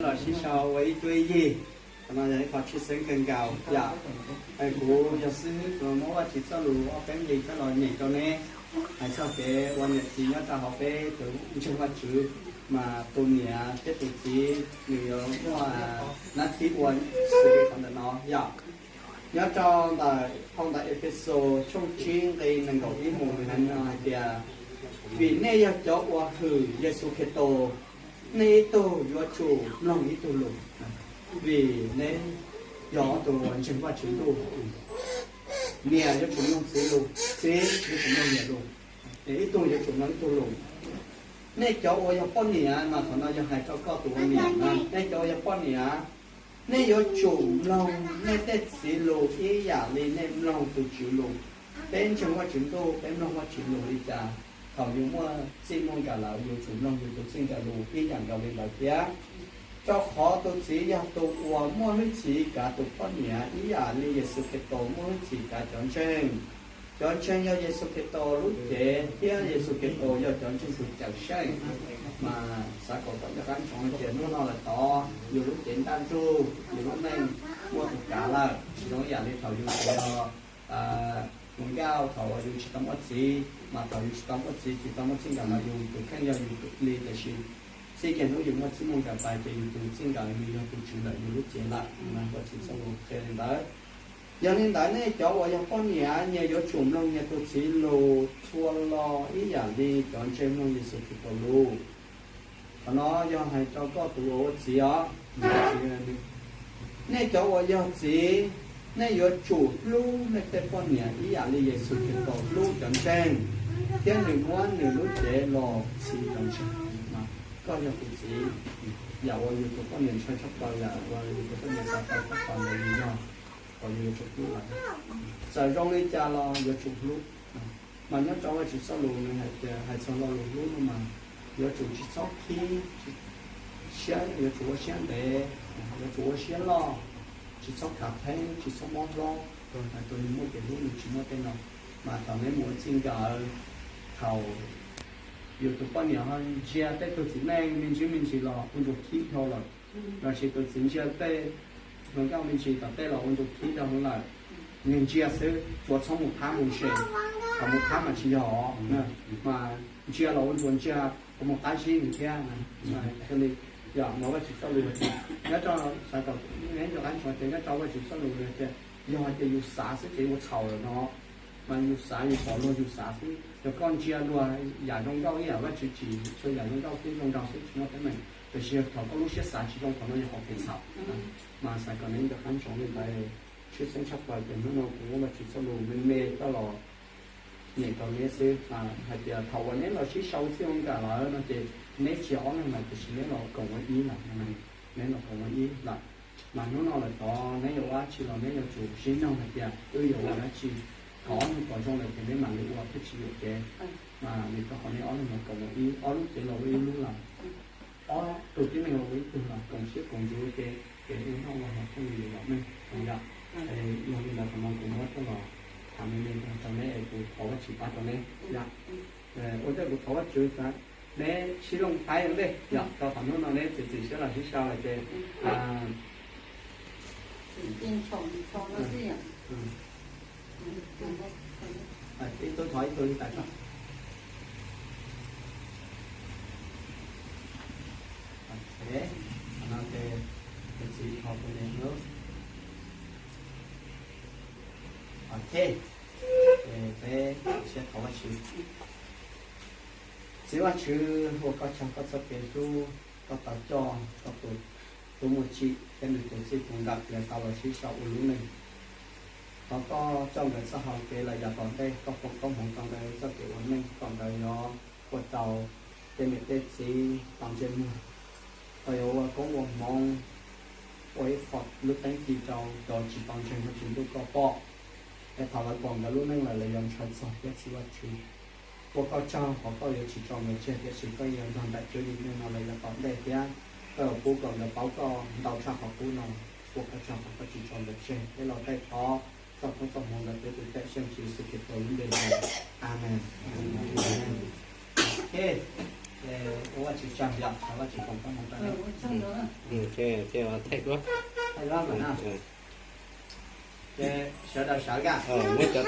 los sib sau ua ib cuab ib yig. Qhov no yog ib qho tshwj xeeb kawg nkaus yom. Kuv yog xib hwb kuv muab Vajtswv txoj lus ob peb nqe coj los nyeem rau neb, hais txog kev ua niam txiv nyob rau hauv peb tus ntseeg Vajtswv, mas tus niam thiab tus txiv nws yuav muaj nab thib ua xws li qhov ntawm no yom. Nyob rau ntawm phau ntawv Efexus tshooj tsib nqe nees nkaum ib mus nws hais no hais tias, vim nej yog cov uas hwm Yexus Khetos, nej ib tug yuav tsum mloog ib tug lus. Vim neb yog ob tug uas ntseeg Vajtswv Ntuj, niam yuav tsum mloog txiv lus, txiv yuav tsum mloog niam lus, ib tug yuav tsum mloog ib tug lus. Nej cov uas yog poj niam, mas qhov no yog hais rau koj tus ua niam na, nej cov uas yog poj niam, nej yuav tsum mloog nej tej txiv lus ib yam li nej mloog tus Tswv lus. Peb ntseeg Vajtswv Ntuj, peb mloog Vajtswv lus li cas, thaum yus muaj txij muaj nkawm lawm yus tsum mloog yus tus txij nkawm lus ib yam nkaus li ntawd thiab. Rau qhov tus txiv yog tus uas muaj hwj chim kav tus poj niam ib yam li Yexus Khetos muaj hwj chim kav cov ntseeg. Cov ntseeg yog Yexus Khetos lub cev thiab Yexus Khetos yog cov ntseeg tus cawm seej. Mas xav kom koj nco qab ntsoov hais tias hnub no lawm tod yus lub cev ntaj ntsug, yus lub neej muaj tus kav lawm, tsis zoo ib yam li thaum yus tseem yog hluas nkauj, thaum uas yus tsis tau muaj txiv. Mas thaum yus tsis tau muaj txiv, tsis tau muaj txij nkawm los yus tus kheej yog yus li, tiam sis txij kiag hnub yus muaj txij muaj nkawm pais ces yus tus txij nkawm nws yog tus tswv ntawm yus lub cev lawm. Mas Vajtswv txoj lus qhia li ntawd. Yog li ntawd nej cov uas yog poj niam, nyias yuav tsum mloog nyias tus txiv lus txhua lo ib yam li cov ntseeg mloog Yexus Khetos lus. Qhov no yog hais rau koj tus uas ua txiv os. Nej cov uas yog txiv, nej yuav tsum hlub nej tej poj niam ib yam li Yexus Khetos hlub cov ntseeg, thiab nws muab nws lub cev los txhiv cov ntseeg. Koj yog tus txiv, yam uas yus tus poj niam ntshai tshaj plaws, yam uas yus tus poj niam xav tau tshaj plaws ntawd yus yog, kom yus yuav tsum hlub lawv. Txawm zoo li cas los yuav tsum hlub. Mas nyob rau Vajtswv txoj lus nws hais tias, hais txog lo lus hlub no mas yuav tsum tsis txhob khib, siab, yuav tsum ua siab ntev, yuav tsum ua siab loj, tsis txhob khav theeb, tsis txhob mob hlob. Hais tias nws muaj kev hlub, nws tsis muaj tej no. Mas thaum neb mus ua txij nkawm, thaum yus tus poj niam ho ntsia tej tug txiv neej me ntsis me ntsis los ua nrug khib dhau lawm, los sis tus txiv ntsia tej hluas nkauj me ntsis tom tej los ua nrug khib dhau lawm. Nws ntsia xwb, tsuas txhob mus thab mus se, thaum mus thab mas tsis yog, mas ntsia los ua nrug ntsia, mus qab zib nws thiab. Yog no Vajtswv txoj lus hais tias, nyob rau, xav kom neb nco qab ntsoov tias nyob rau Vajtswv txoj lus hais tias, yog hais tias yus xav xwb ces ua txhaum lawm no. Mas yus xav, yus pom luag yus xav xwb, yog koj ntsia luag yam zoo nkauj ib yam Vajtswv tsim txhua yam zoo nkauj xwb, zoo nraug xwb tsis muaj teeb meem. Tiam sis yog thaum koj lub siab xav tsis zoo, qhov no yog qhov kev txhaum. Mas xav kom neb nco qab ntsoov li ntawd. Tshwj xeeb tshaj plaws ces hnub no kuv muab Vajtswv txoj lus me me coj los nyeem rau neb xwb, hais tias thaum uas neb los sib sau txij ua nkawm lawm no ces neb tsis yog ob leeg lawm, tiam sis neb los koom ua ib lawm, neb los koom ua ib lawm. Mas hnub no lawm tod neb yuav ua dab tsi los neb yuav tsum sib nug hais tias wb yuav ua dab tsi. Thaum ob leeg pom zoo lawm ces neb mam li ua thiab tsis yuam kev. Mas vim rau qhov neb ob leeg los koom ua ib, ob lub cev los ua ib lub lawm, ob tug tib neeg los ua ib tug lawm, koom siab koom ntsws ua ke, ces wb noj ua haus thiaj li yuav los meej yom. Yog li ntawd qhov no kuv muab coj los tham me me rau neb es kuv thov Vajtswv pab rau neb yom. Ua ntej kuv thov Vajtswb, neb sib looj thaib ua ntej yom, rau qhov hnub no neb txiav txim siab los sib sau lawm ces ib tug thov ib tug li tas tso. Ok, qhov no ces tus txiv thov tus niam lub. Ok, ces peb siab thov Vajtswv. Txiv Vajtswv, ua koj tsaug koj txoj kev hlub, koj tau coj koj tus tub Muaj Tsim thiab nws tus txij tus nkawm yav tau los sib sau ua lub neej. Thov koj txoj nkawd txoj hau kev lawm yav tom ntej, koj foom koob hmoov rau nkawd txoj kev ua neej kom nkawd yuav ua tau tej niam tej txiv tau ntsej muag, kom yuav ua koob ua hmoov, ua ib qho lub teeb ci rau cov tsis tau ntseeg Vajtswv Ntuj koj pom. Es thaum lawv pom nkawd lub neej lawm lawv yuav ntshai txog thiab Txiv Vajtswv. Ua koj tsaug qhov koj yuav tsis tso nkawd tseg, tiam sis koj yuav nrog nraim tswv yim ntawm no lawm yav tom ntej thiab koj yuav pub kom nkawd paub koj ntau tshaj qhov qub no. Ua koj tsaug qhov koj tsis tso nkawd tseg. Peb los tej thov txoj koob txoj hmoov ntawm peb tus Cawm Seej Tswv Yexus Khetos lub npe, Amees. Ces ua Vajtswv tsaug, thov Vajtswv foom koob hmoov rau nej. Ces sawv daws sawv, muab cov